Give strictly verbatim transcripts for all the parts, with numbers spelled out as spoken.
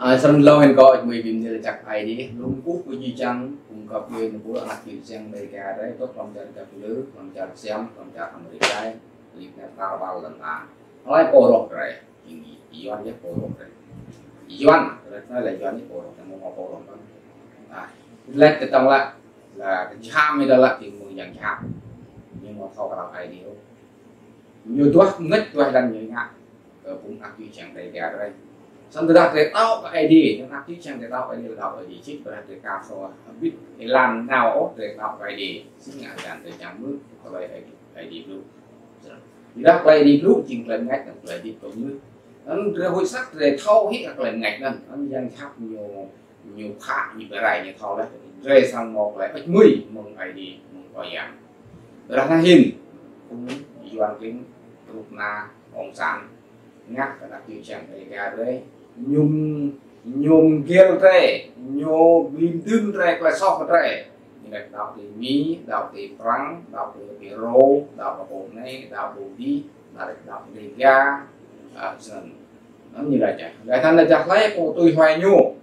Ơ, snăn lŏ hĭn kâo ăt mui bi mni lač jăk Aê Diê, lŏ kkuh kơ jih jang, phung găp djuê, phung anak čư̆ čhiăng Dega drei, dôk hlăm čar găp djuê, hlăm čar Siam, hlăm čar Amêrik, leh anăn tar ƀar lăn ala. Hlei pô roh drei, jing Yuăn yơh pô roh drei. Yuăn, drei lač Yuăn yơh pô roh, mâo pô roh kan. Ah, lač tơdah lač, lač jham ih dah lač, jing mơ̆ng yang jham. Ñu amâo thâo kral Aê Diê ôh. Ñu duah mnêč duah lăn ñu ngă kơ phung anak čư̆ čhiăng Dega drei. Snăn tơdah drei đăo kơ Aê Diê, anak čư̆ čhiăng drei đăo kơ Aê Diê, đăo kơ Aê Diê čĭt, tơdah drei ka thâo hbĭt êlan nao ôh, drei đăo kơ Aê Diê. Si ngă êlan drei čiăng mơ̆, klei Aê Diê, Aê Diê blŭ. Tơdah klei Aê Diê blŭ, jing klei mngač, anăn klei hdĭp kơ mnuih. Anăn drei huĭ snăk, drei thâo hĕ klei mngač anăn, anăn yang jhat ñu ñu khă, ñu bi rai, ñu thâo leh. Drei srăng mâo klei ƀêč mui mơ̆ng Aê Diê, mơ̆ng Khua Yang. Tơdah anăn hĭn, phung Yuăn klin, knŭk kna cộng sản, ngă kơ anak čư̆ čhiăng Dega drei, ñu, ñu mgêl drei, ñu bi mdưm drei, klei soh kơ drei. Ñu lač đăo ti Mi, đăo ti Prăng, đăo ti Êrô, đăo kơ pô anei, đăo pô dih, đăo, đăo ti Dega, ah, snăn. Anăn ñu lač ah. Lač anăn lač ah hlei pô tui hluê ñu.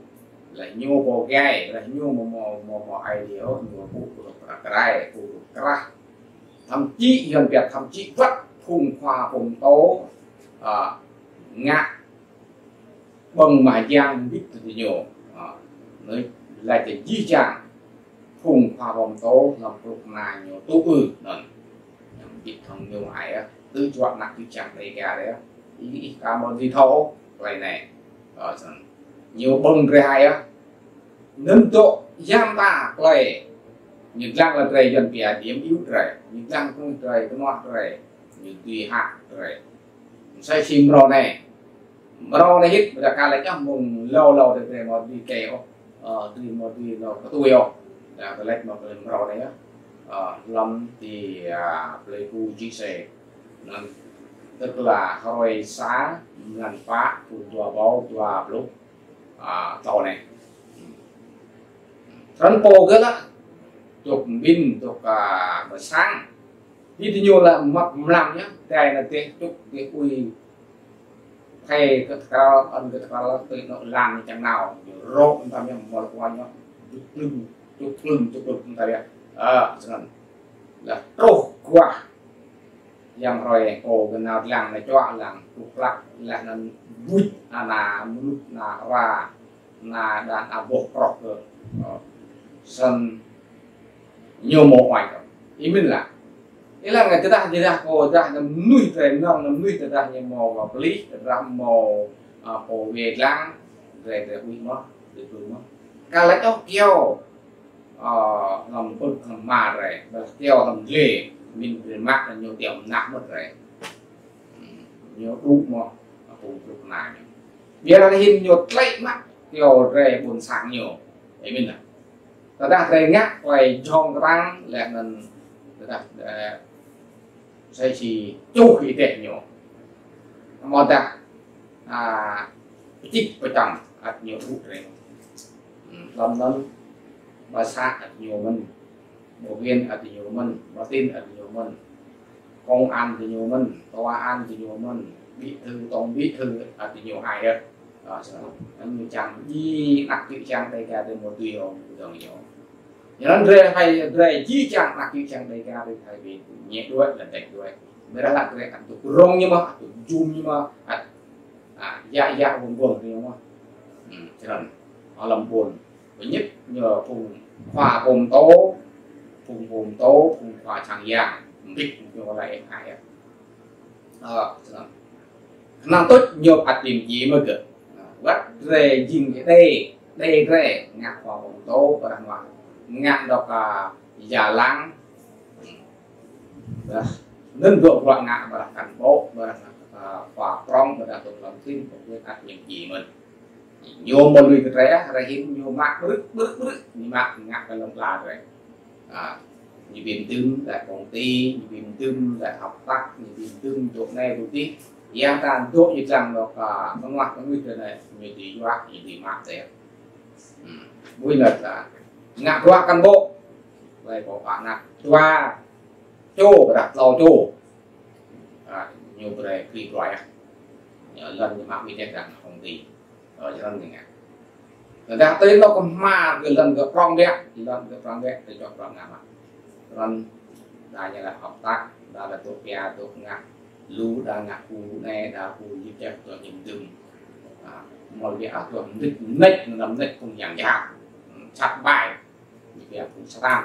Lač ñu pô gai, lač ñu mâo, mâo, mâo, mâo Aê Diê ôh, ñu pô kruh krai, pô kruh krah. Thậm chí, Yuăn pia thậm chí wăt phung khua pô mtô, ah, ngă ƀơ̆ng mah jiăng mbĭt tơ ñu. Ah, anei lač kơ jih jang phung khua pô mtô hlăm knŭk kna ñu tŭ ư anăn. Ñu mbĭt hŏng ñu ai ah, tŭ juă anak čư̆ čhiăng Dega drei ah. Ih, ih ka mâo dưi thâo klei anei. Ơ, snăn. Ñu ƀơ̆ng drei ai ah. Anăn dôk ya mta klei. Ñu dlăng leh drei Yuăn pia điểm yếu drei. Ñu dlăng knuih drei, knuih drei. Ñu dưi hă drei. Msĕ si mrâo anei. Mrâo anei hĭt, ƀiădah ka lač ah mơ̆ng êlâo êlâo drei, drei amâo dưi kê ôh, ơ, drei amâo dưi nao ktuê ôh. Dah ka lač mâo klei mrâo anei ah. Ơ, hlăm ti, ah, Pleiku čih sĕ. Anăn, tức là hruê sa, mlan pă, thŭn dua êbâo dua pluh, ah, tlâo anei. Snăn pô gơ̆ lah, dôk mbĭn, dôk, ah, ƀơ sang. Bi diñu lah măk mlam ñu, dai anăn dih čŭk dih ui. Thei kơ tơkral, ăt kơ tơkral, tui anôk êlan ñu čiăng nao, ñu rôk mtam ñu mâo lŏ kua ñu, čŭk tlưng, čŭk tlưng, čŭk tlưng mtam ñu. Ơ, snăn. Lah truh aguah. Yang hruê pô gơ̆ nao dlăng, nao čuă lăng, kuk klăk, leh anăn buč, ana mluk, ana hra, ana đa, ana boh kroh kơ, ơ, snăn ñu mâo uêñ kơ. Ih mĭn lah. Ih lăng tơdah, tơdah pô, tơdah mnuih drei mnơ̆ng, mnuih tơdah ñu mâo pơlih, tơdah mâo, ơ, pô wê dlăng, drei, drei ui mơh, drei ui mơh. Ka lač ôh kyâo, ơ, hlăm pŭt hlăm hma drei, ƀiădah kyâo hlăm dliê, mĭn drei mă ñu kyâo mnah mơh drei. Hmm, ñu đŭ mơh, phung knŭk kna ñu. Ƀiădah hĭn ñu tlĕ mă kyâo drei ƀuôn sang ñu. Ih mĭn lah. Tơdah drei ngă klei jhŏng krăng, leh anăn tơdah, ơ, msĕ si čuh êdeh ñu. Amâodah, ah, pčĭt pčăm ăt ñu ƀuh drei. Hmm, hlăm anăn ƀă sang ăt ñu mĭn, ƀuôn huyện ăt ñu mĭn, ƀă tỉnh ăt ñu mĭn, công an ăt ñu mĭn, tòa án ăt ñu mĭn, bí thư, tổng bí thư ăt ñu hai yơh. Ơ, snăn. Anăn ñu čiăng jih anak čư̆ čhiăng Dega drei mâo tui hŏng dŏng ñu. Ñu anăn drei hai, drei jih jang anak čư̆ čhiăng Dega drei hai bi ñĕ đuĕ leh đuĕ đuĕ. Ƀiădah lah drei ăt dôk rŏng ñu mơh, ăt dôk jum ñu mơh, ăt, ah, ya ya wơ̆ng wơ̆ng ñu mơh. Hmm, snăn. Hlăm ƀuôn. Bi ñĕt ñu phung khua pô mtô, phung pô mtô, phung khua čang yang, mbĭt ñu lĕ ai. Ơ, snăn. Knhal tuč ñu ăt bi mdjiê mơh gơ̆. Wăt drei jing Êđê, Êđê drei, ngă khua pô mtô, ƀiădah ngă, ngă dôk, ah, ya lăng. Dah, anăn dôk bruă ngă, ƀiădah cán bộ, ƀiădah, ah, khua prŏng, ƀiădah dôk hlăm tỉnh, ƀiădah ăt ñu mdjiê mơh. Ñu mâo lui kơ drei ah, drei hĭn ñu mă ƀrư̆, ƀrư̆, ƀrư̆, ñu mă ngă kơ lăn ala drei. Ah, ñu bi mdưm leh công ty, ñu bi mdưm leh hợp tác, ñu bi mdưm dôk anei dôk dih. Ya ta dôk ñu dlăng dôk, ah, knuih knuih drei anei, ñu dưi yuă, ñu dưi mă drei. Hmm. Ƀuh leh ta. Ngă bruă cán bộ. Hlei pô pă anak dua čô, ƀiădah tlâo čô. Ah, ñu brei kri bruă ah. Ñu lăn ñu mă mĭn deh dang công ty. Ơ, črăn ñu ngă. Tơdah tui anôk kơ hma kơ lăn kơ prŏng biă, lăn kơ prŏng biă, tui čŏk prŏng ngă mă. Lăn đa ñu lač hợp tác, đa lač dôk pia, dôk ngă lu, đa ngă ku anei, đa ku jih jang dôk ñu mdưm. A, mâo biă ăt dôk mdĭt, mnêč, mnêč, mnêč phung yang jhat. Sat ƀai. Ñu pia phung Satan.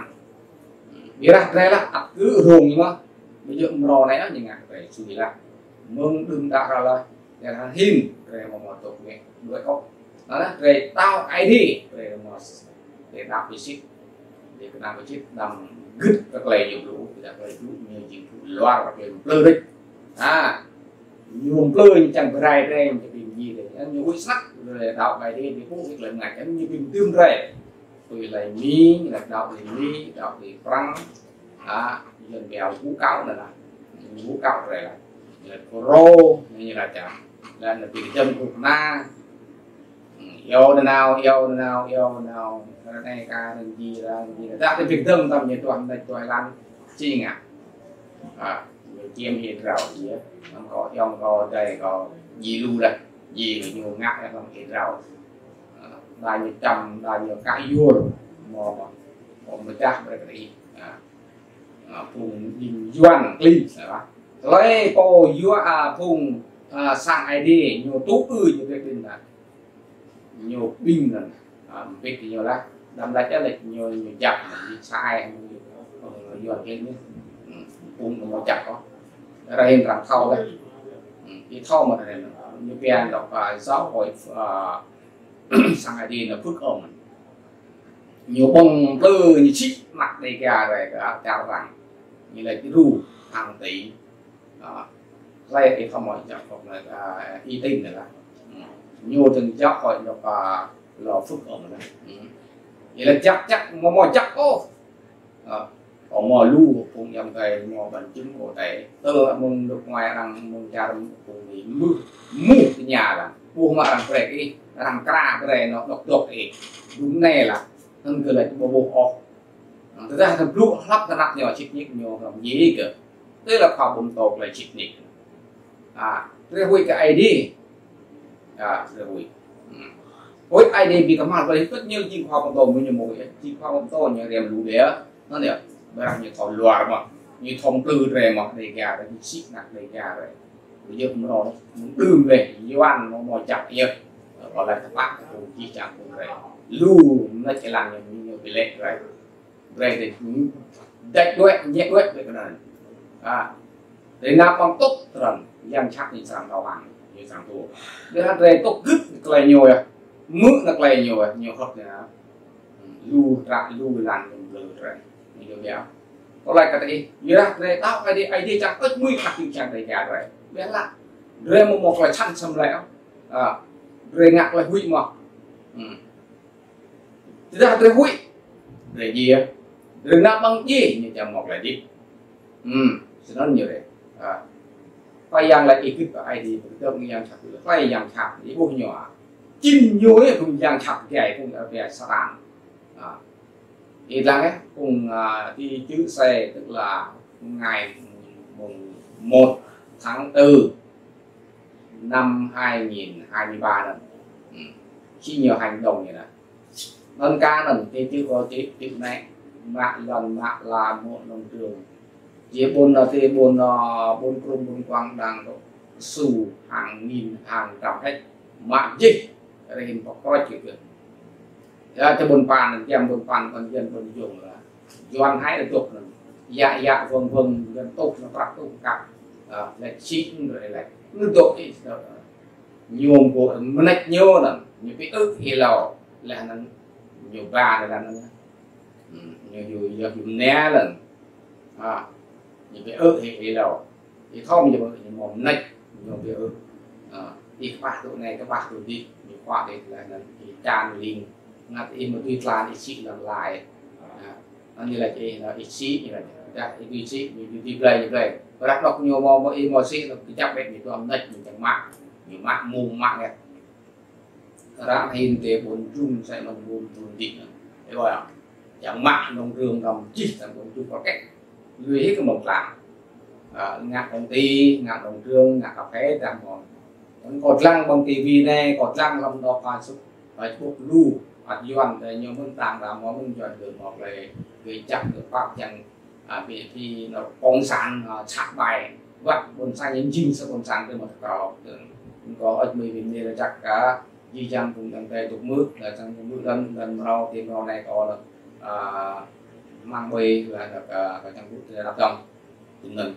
Ƀiădah drei lač ăt kơ rông ñu mơh. Ƀiădah mrâo anei ñu ngă drei sui lač. Mơ̆ng đưm đă ară leh, drei hĭn, drei amâo mâo dôk ngă đuĕ ôh. Anăn drei đăo Aê Diê, drei mâo, drei đăo bi sĭt. Drei knang bi sĭt, đăm gĭt kơ klei ñu blŭ, ƀiădah klei blŭ ñu jing blŭ luar, klei mplư đuč. A, ñu mplư ñu čiăng bi rai drei, ñu bi mdjiê drei. Anăn ñu huĭ snăk, drei đăo Aê Diê, drei ƀuh klei mngač, anăn ñu bi mdưm drei. Tui hlei Mi, ñu lač đăo ti Mi, đăo ti Prăng. A, ñu lač pia vu cáo anăn lah. Vu cáo drei lah. Ñu lač kơ rô, ñu lač ča. Lač ñu bi kdơ̆ng kơ kna. Hmm, iêu nanao, iêu nanao, iêu nanao. Ară anei ka anăn jing, ară anei jing. Dah ti bi kdơ̆ng tăm ñu tuah, anei tuah lăn. Či ngă. A, ñu čiêm hĭ drao jih. Anăn kâo iêu kâo dei kâo jing lu dah. Jing ñu ngă hlăm hĭ drao. A, đa ñu čăm, đa ñu kă yuôr. Mâo, mâo, mâo mdah brei kơ ih. A, a, phung ƀĭng Yuăn klin, a. Klei pô Yuăn, a, phung, a, sang Aê Diê, ñu tŭ ư, ñu bi ƀĭng anăn. Ñu ƀĭng anăn. A, mbĭt ñu lač, đăm lač, lač ñu, ñu jăk, ñu sa ai, ñu, ñu Yuăn klin ñu. Hmm, phung ñu mâo jăk kơ. Ară anei arăng thâo leh. Hmm, ñu thâo mơh anăn. Ñu pia dôk, a, giáo hội, a, sang Aê Diê anăn phước âm. Ñu ƀơ̆ng mplư ñu čhĭ anak Dega drei kơ čar arăng. Ñu lač đru hàng tỷ. A, hlei ih thâo mâo jăk kơ anei, a, Y Tín anei lah. Hmm. Ñu dơ̆ng jăk kơ ñu pa lŏ phước âm anei. Hmm. Ñu lač jăk jăk, mâo mâo jăk ôh. A, kâo mâo lu phung ayŏng adei mâo bằng chứng kơ adei. Tơl mơ̆ng nước ngoài arăng, mơ̆ng čar phung Mi mŭt, mŭt ti ñu arăng. Ƀuh mă arăng brei ih, arăng kra brei anôk dôk dôk ih. Dŭm anei lah, anăn kơ lač ƀu ƀuh ôh. Tơdah arăng blŭ hlăp kơ anak ñu sĭt nik ñu hlăm jih kơ. Tui lač khua ƀuôn tôk lač sĭt nik. A, drei huĭ kơ Aê Diê. A, drei huĭ. Hmm. Huĭ Aê Diê bi kmhal, ƀiădah kơ ñu jing khua ƀuôn tôk, ñu mâo, jing khua ƀuôn tôk ñu hriăm lu đa. Anăn yơh, ƀiădah ñu thâo luar mơh. Ñu thâo mplư drei mơh, Dega drei, ñu čhĭ anak Dega drei. Ƀu djŏ mrâo, đưm leh, Yuăn mâo mâo jăk yơh. Kâo lač tơpă kơ phung jih jang phung drei. Lu mnêč êlan ñu, ñu bi lĕ drei. Drei, drei, dêč đuĕ, ñĕ đuĕ, đuĕ kơ anăn. A, drei nao ƀăng tŭk, trăn, yang jhat ñu srăng thâo hăng, ñu srăng tuôm. Drei hă drei tŭk gưt klei ñu yơh. Mŭt anăn klei ñu yơh, ñu hŏt ñu. Lu hdră, lu êlan ñu mplư drei. Ñu dôk biă. Kâo lač kơ ih, ƀiădah drei đăo Aê Diê, Aê Diê čiăng ŭč mui kơ jih jang drei jăk drei. Ƀiădah drei mâo mâo klei čhăn sem leh. A, drei ngă klei huĭ mơh. Hmm. Tơdah drei huĭ, drei djiê. Drei nao ƀăng djiê, ñu čiăng mâo klei hdĭp. Hmm, snăn ñu lač. A. Klei yang lač ih gưt kơ Aê Diê, kơ yang jhat, klei yang jhat, ih ƀuh ñu. Čĭn ñu, ih ƀuh yang jhat gai, ƀuh, a, pia Satan. A. Ih dlăng, ơ, phung, a, ti chữ C, tức là ngày mùng một tháng tư năm hai nghìn hai mươi ba anăn. Hmm. Či ñu hành động ñu anăn. Anăn ka anăn, ti chữ kâo čih, čih anei, mă lăn, mă la, mă nông trường. Ti ƀuôn, ti ƀuôn, ơ, ƀuôn Krông, ƀuôn Kuăng đang kơ su hàng nghìn, hàng trăm héc. Mă jih, ară anei pŏk pŏk čih kơ. Ya, ti ƀuôn Pan, ti ƀuôn Pan, ƀuôn Yuăn, ƀuôn Yuăn lah. Yuăn hai dôk anăn. Ya, ya, vâng, vâng, Yuăn tŭk, anăn prăk tŭk kăp. A, lač čih, anăn lač. Anăn dôk ih, ñu ƀuh mnêč ñu anăn, ñu bi ư ih lŏ, leh anăn ñu ba leh anăn. Hmm, ñu, ñu, ñu, ñu mnia anăn. A, ñu bi ư ih, ih lŏ. Ih thâo ñu, ñu mâo mnêč, ñu bi ư. A, ih kƀah tŭ anei, kƀah tŭ dih, ñu kƀah dih leh anăn, ih čan ling. Ngă ih mâo tui tlan ih čih lăn lai. A, anăn ñu lač ih, ñu ih čih, ñu lač. Dah ih tui čih, ñu, ñu tui blei, ñu blei. Ƀiădah anôk ñu mâo, mâo ih mâo čih, anôk kjăp bĕ, ñu tuôm mnêč, ñu čiăng mă, ñu mă, mŭ mă ngă. Ară anei ti ƀuôn Jum, sa mơ̆ng ƀuôn Jum dih anăn. Ih ƀuh yơh. Čiăng mă nông trường ngăm jih sang ƀuôn Jum kơ kĕ. Lui hĭ kơ mơ̆ng tlang. A, ngă công ty, ngă nông trường, ngă cà phê, dah mơ̆ng. Anăn kâo dlăng ƀăng ti vi anei, kâo dlăng hlăm dŏ Facebook, Facebook lu. Ăt Yuăn, ơ, ñu mơ̆ng đang ra mâo mơ̆ng Yuăn gơ̆ mâo klei gơ̆ jăk gơ̆ pap jang, a, bi phi nô cộng sản, a, čăk bai. Wăt ƀuôn sang ñu jing sa cộng sản tơ mâo thâo. Kâo ăt mĭn bi mni lač jăk kơ jih jang phung dăng tê dôk mưk, lač jang mưk lăn, lăn mrâo, ti mrâo anei kâo lač, a, mang ƀuê lač, lač, a, kơ jang phung tê đăp dơ̆ng. Ti anăn.